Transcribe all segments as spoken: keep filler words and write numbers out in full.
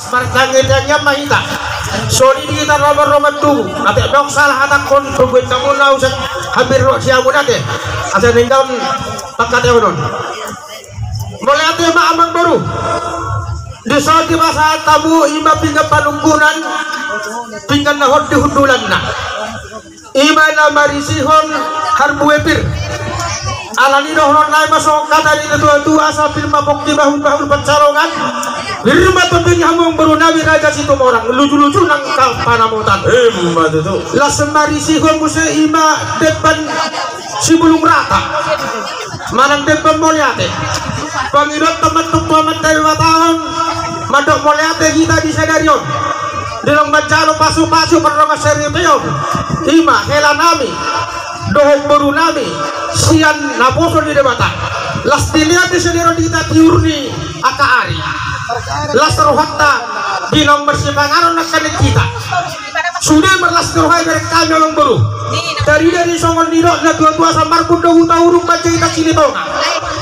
Martangiang-tangiang ma hita. Songon i di hita na mardongan tubu. Ate dong salah hatangkon, tubu i tamu na usah hampir ro siamun ate. Asa ninggal pangkataion on. Mauliate ma amang boru. Dison dipasahat hamu ima pinggan panungkunan, pinggan na hot di hundulanna. Ima na marisihon harbue pir. Alani dohonon nai ma songon hata ni na tua-tua, asa pir ma pongki, bahul-bahul pansalongan. Pir ma tondingi hamu amang boru nami Raja Situmorang, luju-luju nang panamotan. Ima tutu. Las marisihon muse ima demban Sibulung Rata. Manang demban mauliate. Pangidoan ma tong tu Amanta Debata on, mandok mauliate hita di sadari on. Di naung manjalo pasu-pasu pardongan saripeon, ima hela nami dohot boru nami sian naposo ni Debata. Las dilehon di sadari on di hita tiur ni angka ari. Las rohanta di naung marsipanganon nangkaning hita. Sude marlas ni roha ibereng hami amang boru. Tarida di songon nidok na tua-tua, samar pun do huta uruk baca hita silitonga.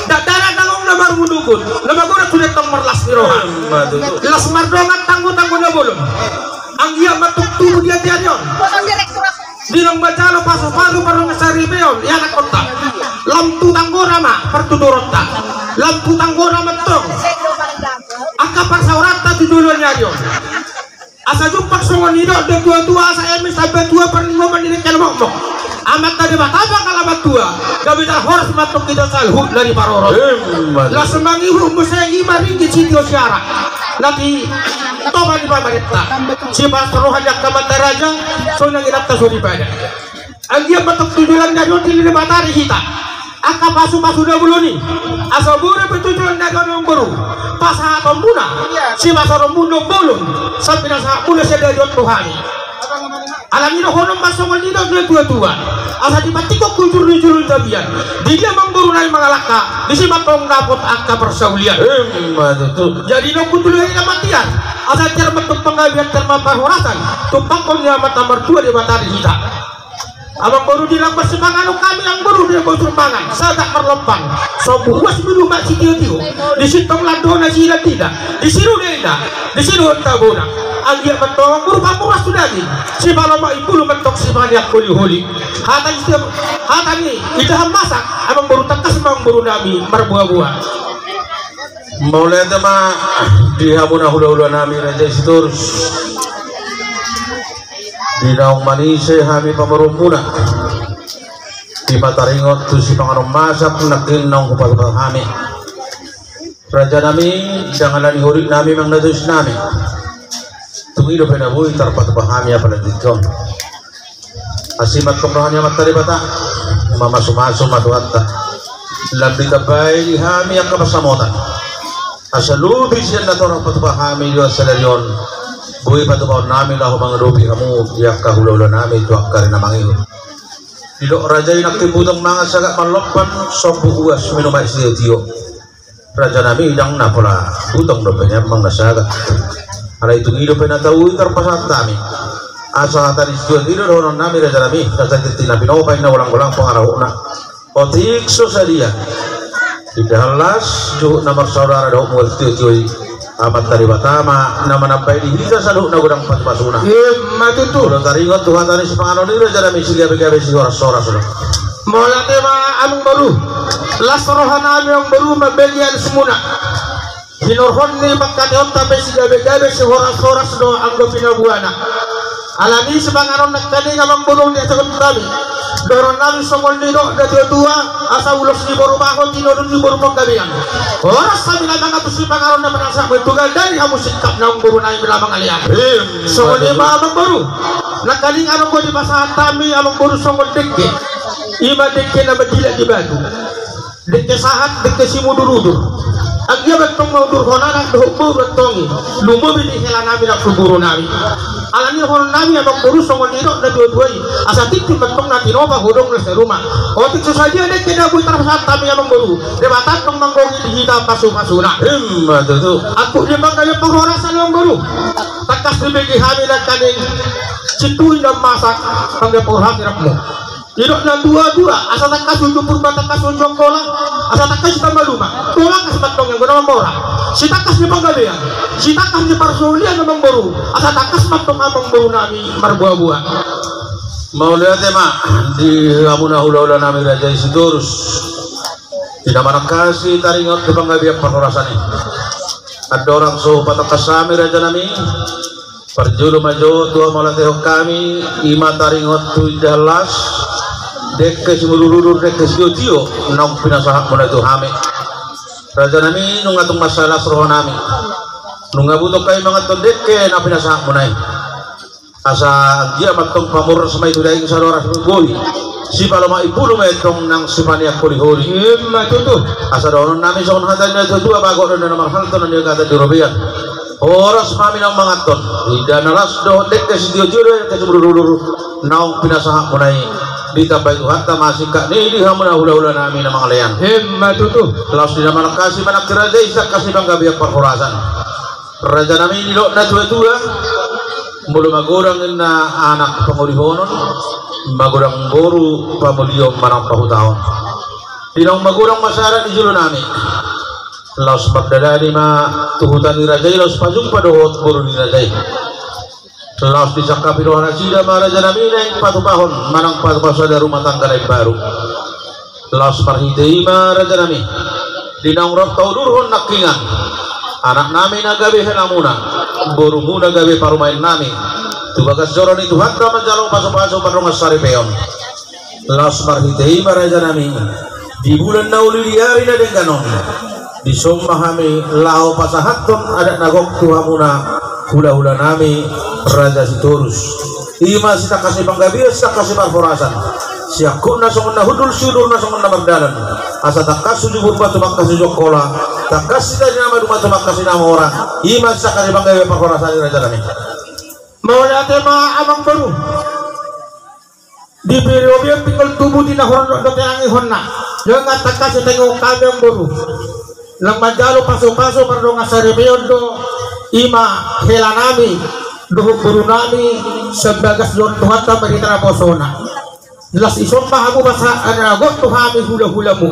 Dakdanak na long na marmunugun, na magodang sude tong marlas ni roha. Las mardongan tanggo-tanggo na bolon. Anggiat ma tong tubu di ate-ate on. Di naung manjalo pasu-pasu pardongan saripeon ianakhonta. Lam tu tanggona ma partuturonta. Lam tu tanggona ma tong angka parsaoranta tu joloan ni ari on. Asa jumpang songon nidok na tua-tua, asa eme saba tua parningoman ni dengke na mokmok. Amanta Debata pangalaman tua, gabe jala horas ma tong hita saluhutna di parorot. Las mangihut muse ima ringgit sitio siara. Na tinopa ni pamarenta. Sipasahat roha ni angka amanta raja, sonang inanta soripada. Anggiat ma tong tu joloan ni ari on dilehon Debata di hita angka pasu-pasu na bolon i. Asa boi dope tu joloan ni ari on amang boru pasahatonmuna, sipasahatonmuna na bolon, sai pinasahatmuna sadari on tu hami. Alani dohonon ma songon nidok na tua-tua, asa dipantikhon hujur ni julu ni tapian, di dia amang boru nami mangalangka, disi ma tong dapot angka parsaulian. Ima tutu. Jadi nunga tu joloan ni ari on ma tiar, asa tiar ma tong panggabean, tiar ma parhorasan, tumpahon ni Amanta Martua Debata di hita. Amang boru, di naung marsipanganon hami amang boru, di naung bosur mangan sagat marlompang, sombu uas minum aek sitio-tio. Disi tong landona silandina, disi rudena, disi dohot tabona. Anggiat ma tong amang boru pamuras tu daging, sipalomak imbulu ma tong sipaneang holi-holi. Hata ni, hata ni indahan masak amang boru, tangkas ma amang boru nami marboa-boa. Mauliate ma di hamu na hula-hula nami Raja Sitorus. Di naung manise hami pamoruonmuna, di na taringot tu sipanganon masak nangkin naung hupatupa hami. Raja nami, ndang ala ni horit nami manang na tois nami. Tung i dope na boi tarpatupa hami apala tingki on. Asi ma tong roha ni Amanta Debata, mamasu-masu ma Tuhanta. Lam ditambai di hami angka pansamotan. Asa lobi sian na torop patupa hami di sadari on, boi patupaon nami laho mangadopi hamu di angka hula-hula nami tu angka ari na mangihut. Didok raja i nangkin butong mangan sagat marlompang, sombu uas minum aek sitio-tio. Raja nami, ndang na pola butong dope nian manang na sagat. Alai tung i dope na tau i tarpasahat hami. Asa hata ni sitio-tio do dohonon nami raja nami, asa tintin na pinopa inna, golang-golang pangarahutna. Otik so sadia indahan las juhut na marsaudara dohot mual sitio-tio i. Amanta Debata ma na manambai di hita saluhutna godang pasu-pasuna. Ima tutu. Molo taringot tu hata ni sipanganon i raja nami, sigabe-gabe sihoras-horas do. Mauliate ma amang boru. Las roha nami amang boru mambege alusmuna. Hinorhon ni pangkataionta pe sigabe-gabe sihoras-horas do anggo pinabuana. Alani sipanganon nangkaning amang boru di hasahaton nami. Dohonon nami songon nidok na tua-tua, asa ulos ni boru baho, tinodong ni boru panggabean. Horas hami na mangan tu sipanganon na manasa, matugal dari hamu singkat na amang boru nami na mangalean. Songon i ma amang boru. Nangkaning adong do dipasahat hami amang boru songon dengke. Ima dengke na manjilat di batu. Dengke sahat, dengke simudur-udur. Anggiat ma tong maudurhon anak dohot boru antong i, lumobi di hela nami nang tu boru nami. Alani dohonon nami amang boru songon nidok na tua-tua i, asa tintin ma tong na tinopa, hodong na saur matua. Otik so sadia dengke na boi tarpasahat hami amang boru, Debata tong manggohi di hita pasu-pasuna. Ima tutu. Angkup ni panggabean parhorasan amang boru. Tangkas dibege hami nangkaning sintuhu indahan masak panggabean parhorasan i. Didok na tua-tua, asa tangkas uju Purba tangkas uju Angkola, asa tangkas hita malumat, tolangkas ma tong anggo na mamora. Sitangkas ni panggabean, Sitangkas ni parsaulian amangboru, asa tangkas ma antong amangboru nami marboaboa. Mauliate ma di hamuna hulahula nami raja i Sitorus. Di na manangkasi taringot tu panggabean parhorasan i. Andorang so patangkas hami raja nami, parjolo ma jo tu hamauliatehon hami, i ma taringot tu indahan las, dengke simudurudur, dengke sitiotio naung pinasahatmuna i tu hami. Raja nami, nunga tung mansai las roha nami. Nunga butong hami manganhon dengke na pinasahatmuna i. Asa anggiat ma antong pamurnas ma i tu daging, sadoras ma i boi. Sipalomak imbulu ma i antong nang sipaneang holiholi. Ima tutu. Asa dohonon nami songon hata ni natuatua, bagot do na marhalto, na nihagatan di robean. Horas ma hami naung manganhon indahan na las dohot dengke sitiotio dohot dengke simudurudur naung pinasahatmuna i. Ditambai Tuhanta ma singkat ni i di hamuna hulahula nami na mangalean. Ima tutu. Laos di na manangkasi ma nangkin raja i, sitangkas ni panggabean parhorasan. Raja nami, didok natuatua, molo magodang ninna anak pangolihonon, magodang boru pamulion manang pahutaon. Di naung magodang masyarakat di jolo nami, laos mardalani ma tu huta ni raja i, laos pajumpa dohot boru ni raja i. Laos disangkapi roha nasida ma raja nami naeng patupahon manang patupahon sada rumah tangga na imbaru. Laos marhite i ma raja nami, di naung rap taudurhon nangkiningan anak nami na gabe helamuna, borumuna gabe parumaen nami, tu bagas joro ni Tuhanta manjalo pasupasu pardongan saripeon. Laos marhite i ma raja nami, di bulan na uli di ari na denggan on, dison ma hami laho pasahathon adat na gok tu hamuna hulahula nami raja Sitorus. I ma sitangkas ni panggabean, sitangkas ni parhorasan. Siangkup na songon na hundul, siudur na songon na mardalan. Asa tangkas uju burba, tumangkas uju angkola, tangkas sitadi na maduma, tumangkas na mora. I ma sitangkas ni panggabean parhorasan i raja nami. Mauliate ma amangboru. Di birobian pinggol tubu, di na hurang dohot teangihonna. Dengan tangkas sitangihon hami amangboru, naung manjalo pasupasu pardongan saripeon do i ma hela nami dohot boru nami, sian bagas joro ni Tuhanta marhite naposona. Laos dison ma hamu pasahat adat na gok tu hami hulahulamu.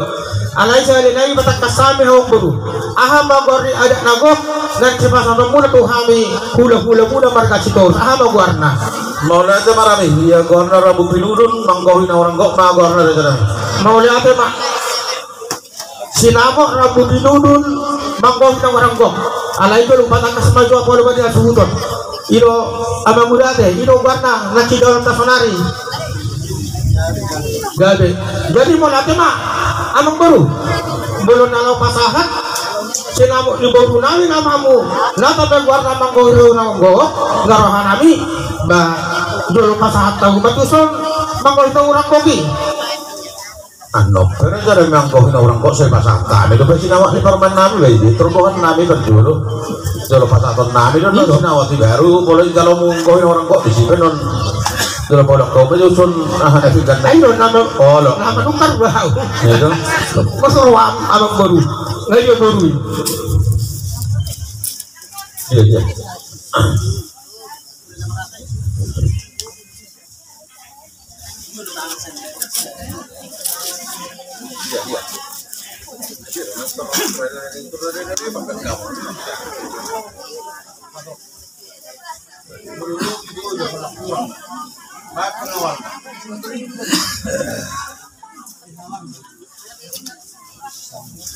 Alai sahali nai patangkas hami amangboru, aha ma goar ni adat na gok naeng sipasahatonmuna tu hami hulahulamuna marga Sitorus, aha ma goarna? Mauliate ma raja i, ia goarna rambu pinudun manggohi na hurang gok ma goarna raja nami. Mauliate ma. Sinamot rambu pinudun manggohi na hurang gok. Alai jolo patangkas ma jo, apala ma di hasuhuton. I do amang mudate, i do goarna na sidaolanta sonari. Gabe. Jadi mauliate ma amangboru. Molo na laho pasahat sinamot ni boru nami na mamu, na tape goarna manggohi na hurang gok, nga roha nami, ba jolo pasahat tahu batuson manggohi na hurang gok i. Annon pe raja nami, manggohi na hurang gok sai pasahat hami dope sinamot ni parumaen nami, ba i do torgohan nami parjolo. Jolo pasahaton nami do na sinamot i, baru molo i jalo manggohi na hurang gok, disi pe non jolo polak kau pe usun aha na pinggan na. Ai do nama. Olo. Nama nukar ba hau. Iya do. Masoro amangboru. Nga ia boru i. Iya, iya.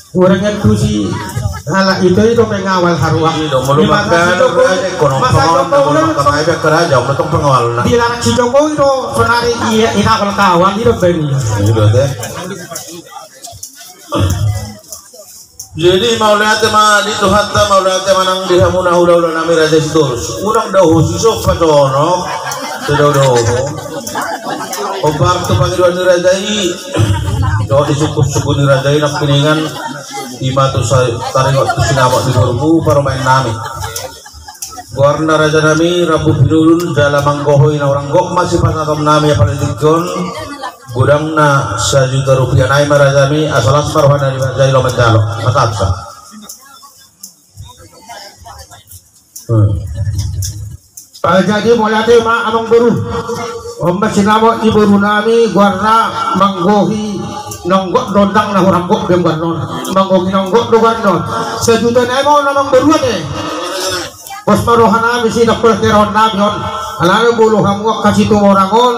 Hurang antusi halak ito, i do pengawal haruak. I do, molo masa si Jokowi, masa Jokowi, molo masa Jokowi do sonari i, i na kawal, kawal i do baen i. I do te. Jadi mauliate ma di Tuhanta, mauliate ma nang di hamuna hulahula nami raja Sitorus. Unang dao ho sisompa sonok. Sudah dao ho. Hombar tu pangidoan ni raja i. Dohot di sungkunsungkun ni raja i nangkiningan, i ma tu sa-, taringot tu sinamot ni borumu parumaen nami. Goarna raja nami rambu pinudun jala manggohi na hurang gok ma sipasahaton nami apala di tingki on. Godangna sajuta rupiah nai ma raja nami, asa las ma roha ni raja i laho manjalo. Pasahat sa. Hmm. Jadi mauliate ma amangboru. On ma sinamot ni boru nami, goarna manggohi na hurang gok, gondang na hurang gok be goarna on. Manggohi na hurang gok do goarna on. Sajuta nai ma on amangboru ate. Pos ma roha nami, sidok pos roha nami on. Alana molo hamu angka Situmorang on,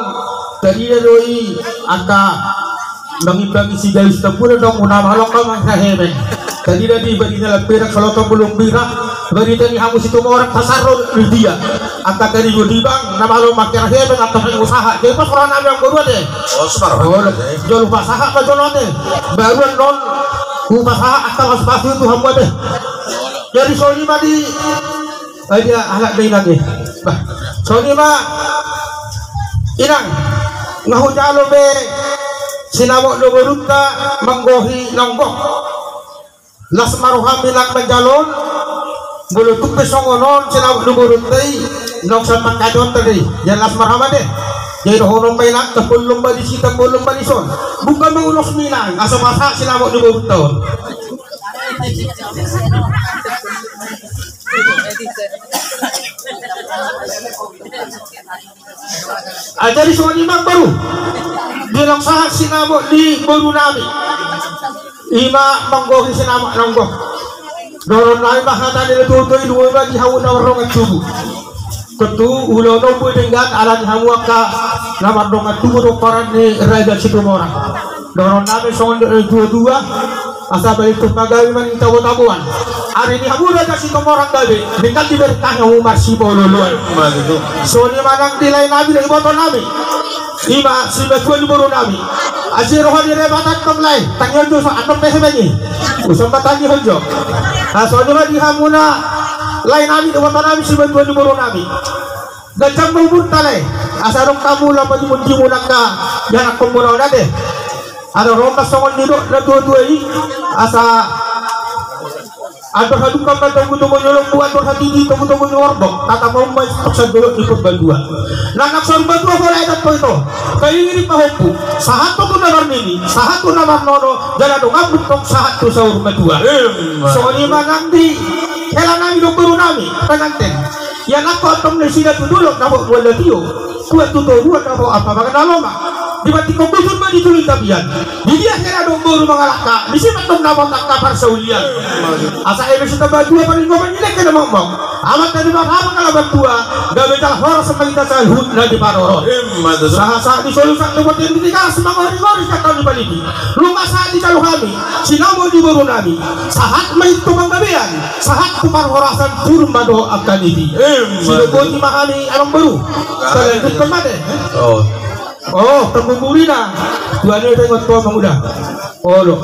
tadida do i angka mangimbangi si Gayus Tampubolon, dung na malo angka mangkira hepeng. Tadida di bari na lamberak, soloton bolon birak, barita ni hamu Situmorang tasar ro di dia. Angka tadi do di bank, na malo mangkira hepeng, angka pengusaha. Jadi pos roha nami, amang boru, ate. Oh, sebar. Oh, jolo pasahat ma jolo, ate. Baru annon hupasahat angka pasu-pasu tu hamu, ate. Jadi songon i ma di Ai dia, halak do inang i. Bah, songon i ma, inang, nga hujalo be sinamot ni borunta manggohi na onggoh. Las ma roham, inang, manjalo on. Molo tung pe songon on sinamot ni borunta i, naung sahat pangkataionta do i. Jadi las ma roham, ate. Jadi dohonon ma, inang, tambol ma disi, tambol ma dison. Buka ma ulosmi, inang, asa pasahat sinamot ni borunta on. Ah, jadi songon i ma, amang boru. Di na sahat sinamot ni boru nami, i ma manggohi sinamot na onggoh. Dohonon nami ma hata ni na tuatua i, dung i ma di hamu na mardongan tubu. Tontu ulaon on boi denggan ala ni hamu angka na mardongan tubu do pomparan ni Raja Situmorang. Dohonon nami songon na tuatua, asa balintong ma gabe ma ning tabo-taboan. Ari ni hamu Raja Situmorang gabe, denggan diberkahi hamu marsipaolo-oloan. Songon i ma nang di lae nami dohot iboto nami, i ma simatua ni boru nami. Asi roha ni Debata antong, lae, tangiang dosa, antong pe hepeng i. Usa ma tangiang jo. Songon i ma di hamu na lae nami dohot iboto nami, simatua ni boru nami. Ganjang ma umurta, lae, asa adong hamu lam manjumuni-jumuni angka ianakhonmuna on, ate. Asa ro ma songon nidok na tuatua i, asa andor hadungka ma togu-togu ni lombu, andor hatiti togu-togu ni horbo, tata ma umma i tong sandolok ni Purbatua. Nang saur matua ho, lae, antong ito, paingirit ma hompu, sahat ho tu na marnini, sahat tu na marnono, jala donganmu tong sahat tu saur matua. Songon i ma nang di hela nami dohot boru nami, penganten. Ianakhon antong nasida tu dolok na bot mual na tio, tuat tu toruan na bot ampamangan na lomak. Dipantikhon bujur ma di tuli tapian. Di dia hela dohot boru mangalangka, disi ma antong na bot angka parsaulian. Asa eme sitambatua paling gomang ni dengke na mokmok, Amanta Debata ma na martua, gabe jala horas ma hita saluhutna diparorot. Sahat-sahat ni solu, sahat tu bontean, di tigaras mangoring-oring, sahat tu ni palidi. Nunga sahat dijalo hami sinamot ni boru nami, sahat ma i tu panggabean, sahat tu parhorasan, turun ma dohot angka niti. Sidok boti ma hami, amang boru. Talanjuthon ma, ate. Oh, tanggung burina. Tuan i, tengok tu amang uda. Olo.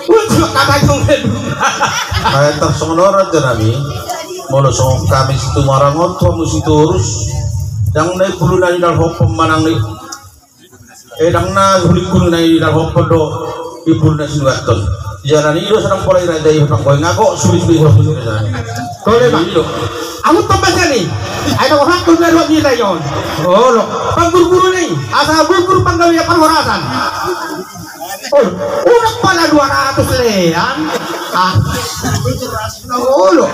Ujuk kata jong. Ai tarsongon on, raja nami. Molo songon hami Situmorang on, tu hamu Sitorus, ndang na imbulu na nidalhophon manang na i, eh, ndang na hulingkulu na nidalhophon do imbulu na sinuathon. Jala na i do sadang pola i raja i, panggoing ago suri-suri. Tole ma. Ahu tong basa ni. Ai tong hak tu daruak ni raja on. Olo. Panggurguru ni. Asa gurgur panggabean parhorasan. Olo. Unang pala dua ratus lean. Ah. Olo.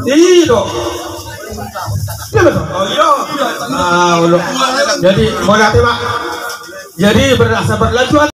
I do. Iya, betul. Oh, iya. Ah, olo. Jadi, mau nanti, Pak. Jadi, berasa berlanjutan.